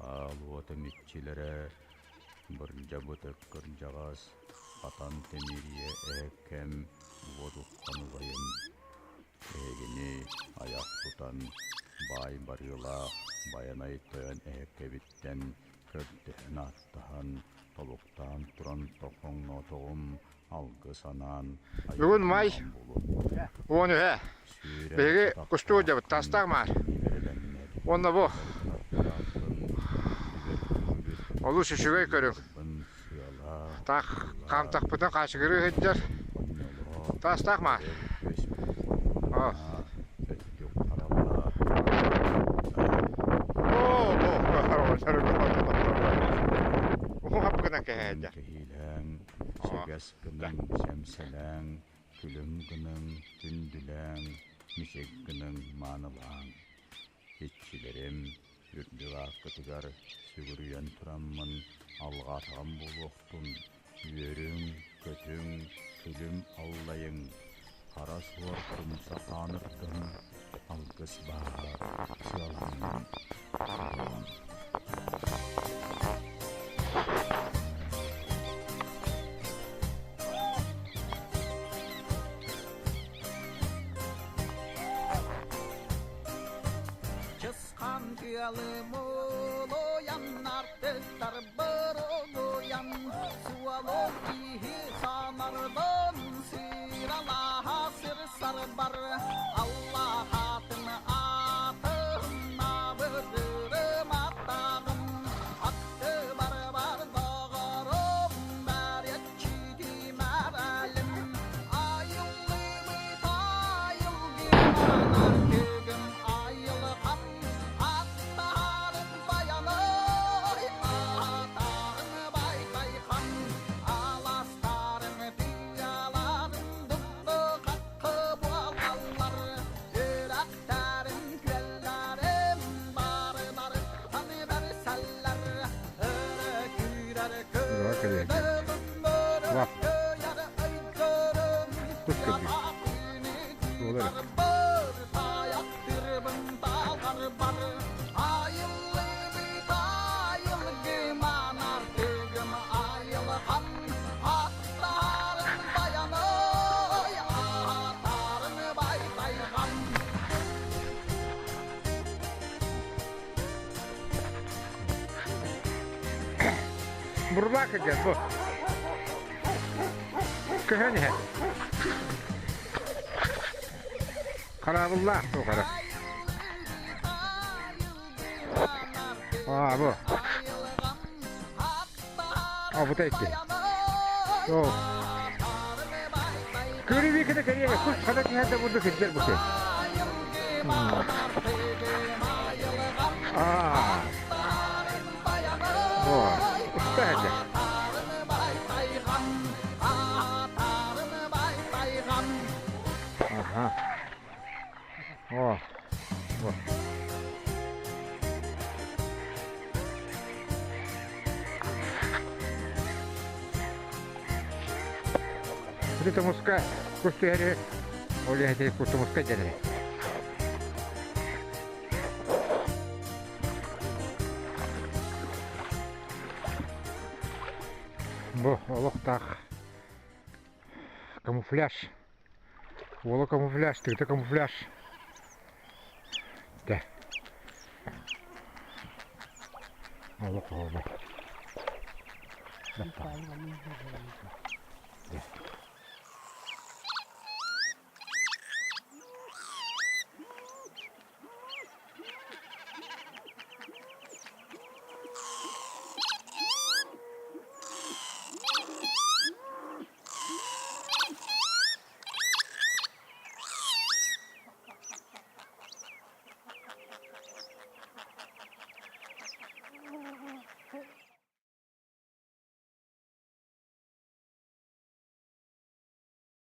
Аал уотум иччилэрэ, бырдьабыт кырдьаҕас, хатан тимириэ эһэккэм уотуттан убайым. Эһигини айах тутан, баай барыылаах Байанай тойон эһэккэбиттэн көрдөһөн-ааттаһан, тобуктаан туран тоҥхоҥноотоҕум алгыс анаан Бүгүн май 13-э. Биһиги кустуу сылдьабыт, таастаах маар. Уонна бу олус үчүгэй көрүҥ. Таах хаамтахпытына хаачыгырыы сылдьар. Таастаах маар. Уһун хаппыгынан кэһээдэ. Сэгэс гыныҥ, сэмсэлээҥ, күлүм гыныҥ, күндүлээҥ, мичик гыныҥ, маанылааҥ. Иччилэрим, үрдүк ааккытыгар сүгүрүйэн тураммын алҕаатаҕым буолуохтун, үөрүҥ, көтүҥ, күлүм аллайыҥ, хара суор тумса хаанырдын, алгыс бааһа сыаланнын. Чысхан тыалы мулуйан, артыктар боругуйан, суолун киһи санарбын, сыралаһа сыр сарбар, Аллах атын атын абырырым аттаҕым, аттыбар бар доҕорум, бәреччити мәрәлим, айыллыбыт айылгыланар күгүм айылҕам, аттарын баянай, атарын байтайхан, аластарын тыаларын дукку-хаккы буолаллар, үрэхтэрин күөллэрин бары-барыттан бэрсэллэр, өрө күүрэр күүрдүм Лап. мөрөккөйөр өйдөрүм, Кус көрдүү. Буолар. Бурлака диэн бу. Көһөн иһэр. Хараабыллаах туох эрэ. Аа, бу. А, вот эти. О. Көрүбү кene кэрийэ кус хана түһэр да бурдук ирдер бу Аа. О, уста эдэ. Ага. О. О. Ити тумуска кус түһэри ол иһити тумуска дэнэр. Бу олохтоох камуфляж. Уола камуфляж, тыыта камуфляж. Дэ. Олох оҕо.